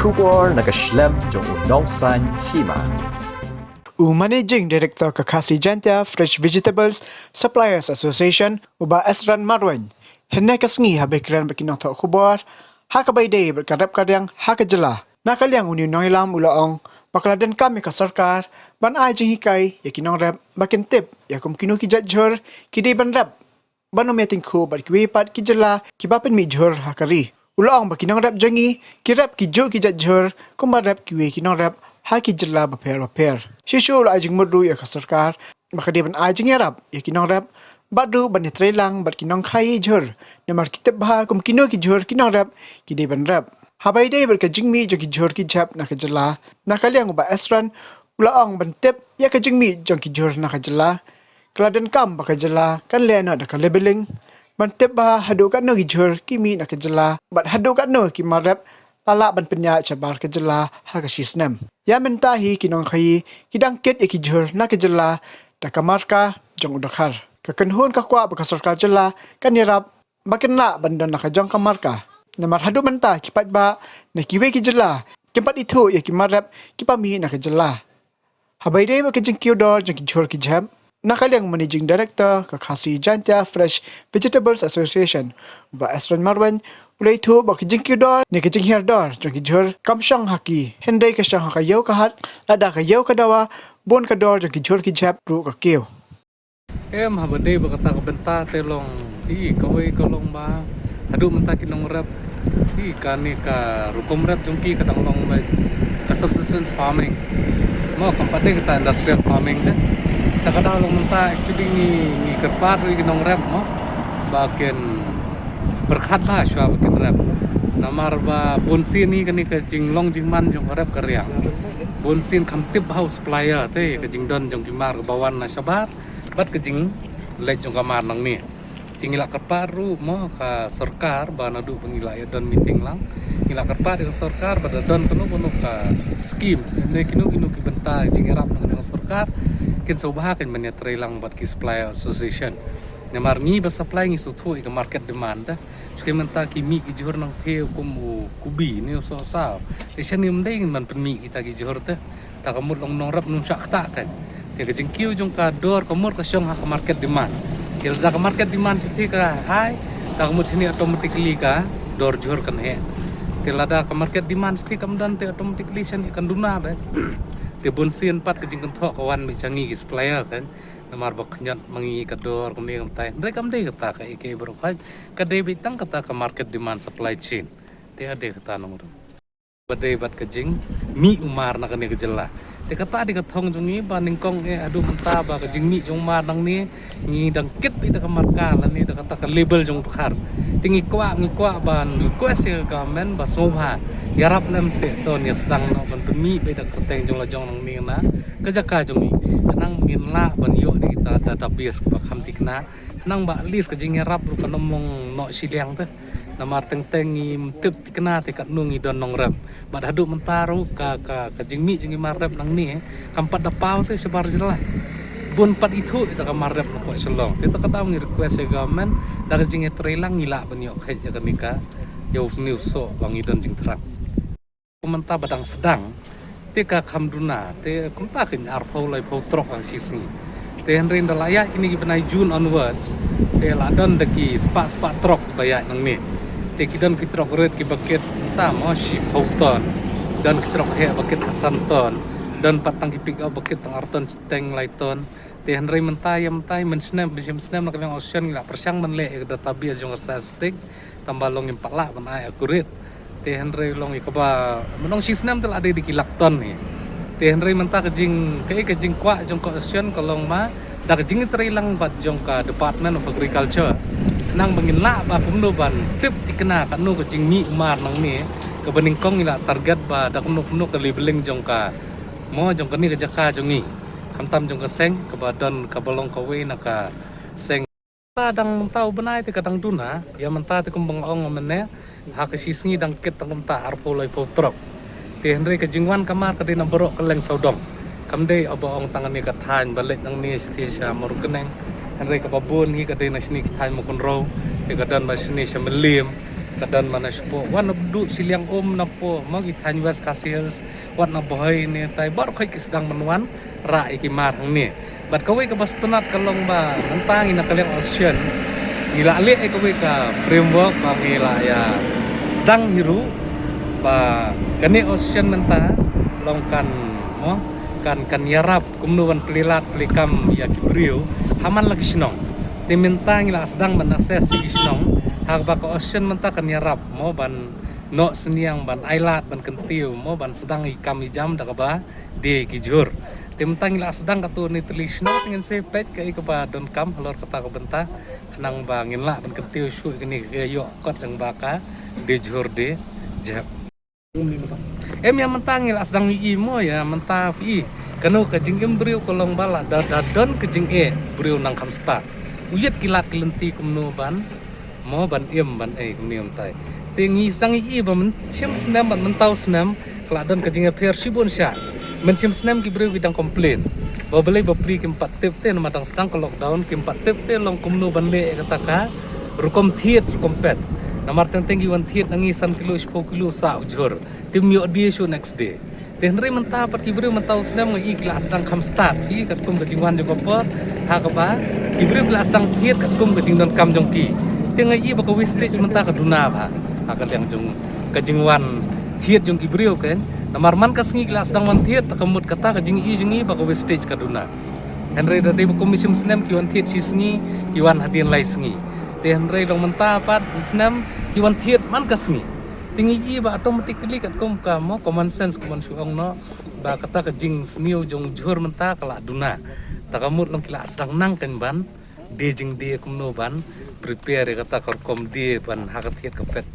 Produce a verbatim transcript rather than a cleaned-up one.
Khubor na ka shlem jong u nongsan hima. U Managing Director ka Khasi Jaintia Fresh Vegetables Suppliers Association, u Bah Esran Marwein, hynne ka sngi haba kren bad ki nongthoh khubor ha kaba ïadei bad ka rep ka riang ha ka jylla, na ka liang une u nongïalam u la ong ba ka la donkam ïa ka sorkar ban ai jinghikai ïa ki nongrep ba kin tip ïa kum kino ki jait jhur ki dei ban rep ban ym ïatyngkhuh bad kiwei pat ki jylla kiba pynmih jhur ha ka ri. U la ong ba ki nongrep jong ngi ki rep kijuh ki jait jhur kumba rep kiwei ki nongrep ha ki jylla bapher bapher. Shisha u la ai jingmut ruh ïa ka sorkar ba ka dei ban ai jingïarap ïa ki nongrep bad ruh ban ïatreilang bad ki nongkhaïi jhur, namar ki tip bha kum kino ki jhur ki nongrep ki dei ban rep. Haba ïadei bad ka jingmih jong ki jhur ki jhep na ka jylla, na ka liang u Bah Esran u la ong ban tip ïa ka jingmih jong ki jhur na ka jylla, ka la donkam ba ka jylla kan leh noh da ka labelling ban tip bha haduh katno ki jhur ki mih na ka jylla bad haduh katno ki mar rep la lah ban pynïaid shabar ka jylla ha ka shi snem. Ïa mynta hi ki nongkhaïi ki dang kit ïa ki jhur na ka jylla da ka marka jong u dkhar. Ka kynhun ka kwah ba ka sorkar jylla kan ïarap ba kin lah ban don la ka jong ka marka, namar haduh mynta ki paidbah na kiwei ki jylla kim pat ithuh ïa ki mar rep kiba mih na ka jylla. Haba ïadei bad ka jingkiew dor jong ki jhur ki jhep, na ka liang Managing Director ka Khasi Jaintia Fresh Vegetables Association, u Bah Esran Marwein, u la ïathuh ba ka jingkiew dor ne ka jinghiar dor jong ki jhur kam shong ha ki, hynrei ka shong ha ka ïew ka hat, lada ka ïew ka dawa, bun ka dor jong ki jhur ki jhep ruh ka kiew. Em, haba dei bad kata ka bynta te long, i, kawei ka long ba haduh mynta ki nongrep, i, kane ka rukom rep jong ki ka dang long ba ka subsistence farming. Mo, kam pat dei kata industrial farming te. Ta ka dang long mynta actually ngi, ngi kyrpad ruh ïa ki nongrep mo ba kin pyrkhat bha shuwa ba kin rep. Namar ba bun sien hi kane ka jinglong jingman jong ka rep ka riang, bun sien kam tip bha u supplier te ka jingdon jong ki mar kaba wan na shabar bad ka jingleit jong ka mar nangne. Te ngi la kyrpad ruh mo ka sorkar ba naduh ba ngi la ïa don meeting lang, ngi la kyrpad ïa ka sorkar ba da don kano kano ka skim ne kino kino ki bynta jingïarap na ka sorkar, kin sngewbha kin ban ïatreilang bad ki supplier association. Namar ngi ba supply ngi sngewthuh ïa ka market demand te. Shu ki mynta ki mih ki jhur nangthie kum u kubi ne u sohsaw. Te shane ym dei ngin ban pynmih kita ki jhur te. Ta ka mut long nongrep ym shah ktah kan. Te ka jingkiew jong ka dor ka mut ka shong ha ka market demand. Te lada ka market demand shatei ka high, ta ka mut shane automatically ka dor jhur kan heh. Te lada ka market demand shatei kam don te automatically shane kan duna beit. Te bun sien pat ka jingkynthoh ka wan beit sha ngi ki supplier kan. Namar ba khyndiat ma ngi ka dor kumne kumtai. Hynrei kam dei kata ka ïa ka baroh khoit. Ka dei beit tang kata ka market demand supply chain. Te ha dei kata nongrep. Ba dei bad ka jingmih u mar na kane ka jylla. Te kata dei ka thong jong ngi ba nyngkong eh haduh mynta ba ka jingmih jong u mar nangne ngi dang kit beit da ka marka lane da kata ka label jong u dkhar. Te ngi kwah, ngi kwah ban request ïa ka government ba sngewbha ïarap lem seh to, ïa sdang noh ban pynmih beit da ka kyrteng jong la jong nangne na ka jaka jong ngi. Khnang ngin lah ban ïoh da kita database kaba kham thikna. Khnang ba at least ka jingïarap ruh kan ym long noh shiliang te. Namar teng teng ngim tip thikna te katno ngi don nongrep. Bad haduh mynta ruh ka, ka, ka jingmih jong ki mar rep nangne kam pat da paw te shabar jylla. Bun pat ithuh ïa ka mar rep na pdeng Shillong. Te to ka daw ngi request ïa government da ka jingïatreilang ngi lah ban ïoh kheit ïa kane ka, ïa une u soh ba ngi don jingthrang. Kumta ba dang sdang te ka kham duna, te kumta keiñ arphew laiphew trok ha ka shi sngi. Te hynrei ynda la ïaid kine ki bnai June onwards te la don da ki spah spah trok ba ïaid nangne. Te ki don ki trok rit kiba kit kumta mo shiphew ton, don ki trok heh ba kit ka san ton, don pat tang ki pick up ba kit tang ar ton shiteng lai ton. Te hynrei mynta ïa mynta mynsnem, mynsnem na ka liang auction ngi la pyrshang ban leh ïa ka database jong ka statistic. Tangba long ngim pat lah ban ai accurate. Te hynrei long ïa kaba mynta shi snem te la dei da ki lak ton hi. Te hynrei mynta ka jing, ka, ka jingkwah jong ka auction ka long ma da ka jingtreilang bad jong ka Department of Agriculture. Khnang ba ngin lah ba kumno ban tip thikna katno ka jingmih u mar nangne, kaba nyngkong ngi la target ba da kumno kumno ka labeling jong ka, mo, jong kane ka jaka jong ngi. Khamtam jong ka seng kaba don, kaba long kawei na ka seng. Ka dang mynta u bnai te ka dang duna, ïa mynta te kumba nga ong mynne, ha ka shi sngi dang kit tang kumta arphew laiphew trok. Te hynrei ka jingwan ka mar ka dei na baroh kylleng sawdong. Kam dei aba ong tang kane ka thaiñ ba leit nangne shatei sha Mawryngkneng. Hynrei kaba bun hi ka dei na shane ki thaiñ Mawkynrew, te ka don ba shane sha Mylliem. Ka don mana shapoh wan na Bduh, shiliang um na poh mo ki thaiñ West Khasi Hills, wat na Bhoi ne tai bor khoi ki sdang ban wan rah ïa ki mar hangne. Bad kawei kaba sngewtynnat ka long ba mynta ngi na ka liang Ocean ngi la leh ïa kawei ka framework ba ngi la ïa sdang hi ruh ba kane Ocean mynta long kan mo kan kan ïarap kumno ban plie lad plie kam ïa ki briew ha man la ki shnong. Te mynta ngi la sdang ban assess ïa ki shnong ha kaba ka Ocean mynta kan ïarap mo ban noh synñiang ban ai lad ban kyntiew mo ban sdang ïa ki kam ïa ki jam da kaba die ki jhur. Te mynta ngi la sdang katto katne tylli shnong, te ngin sa peit kaei kaba donkam halor kata ka bynta khnang ba ngin lah ban kyntiew shuh ïa kane ka ïoh kot lyngba ka die jhur die jhep. Em, ïa mynta ngi la sdang ïohi mo, ïa mynta phi i kano ka jingim briew ka long ba la da, da don ka jingeh briew nang kham stad. U ïit ki lad ki lynti kumno ban mo ban im ban ei kumne mynta. Te ngi sdang ïohi ba mynshim snem bad mynta u snem ka la don ka jingïapher shibun sha. Mynshim snem ki briew ki dang complain ba balei bapli kim pat tip, te namar dang sdang ka lockdown kim pat tip te long kumno ban leh ïa kata ka rukom thied rukom pet. Namar teng teng ki wan thied na ngi san kilo shiphew kilo sah u jhur, te ym ïoh die shuh next day. Te hynrei mynta pat ki briew mynta u snem nga i ki la sdang kham stad ki katkum ka jingwan jong ka por ha kaba ki briew ki la sdang thied katkum ka jingdonkam jong ki. Te nga i ba ka wastage mynta ka duna bha ha ka liang jong ka jingwan thied jong ki briew, keiñ. Namar man ka sngi ki la sdang wan thied, te ka mut kata ka jingi jong ngi ba ka wastage ka duna. Hynrei da dei ba kum mynshim snem ki wan thied shi sngi, ki wan hadien lai sngi. Te hynrei long mynta pat u snem ki wan thied man ka sngi. Te ngi i ba automatically katkum ka mo common sense kumban shu ong noh ba kata ka jingsniew jong jhur mynta ka la duna. Ta ka mut long ki la sdang nang keiñ ban die jingdie kumno ban prepare ïa kata ka rukom die ban ha ka thied ka pet.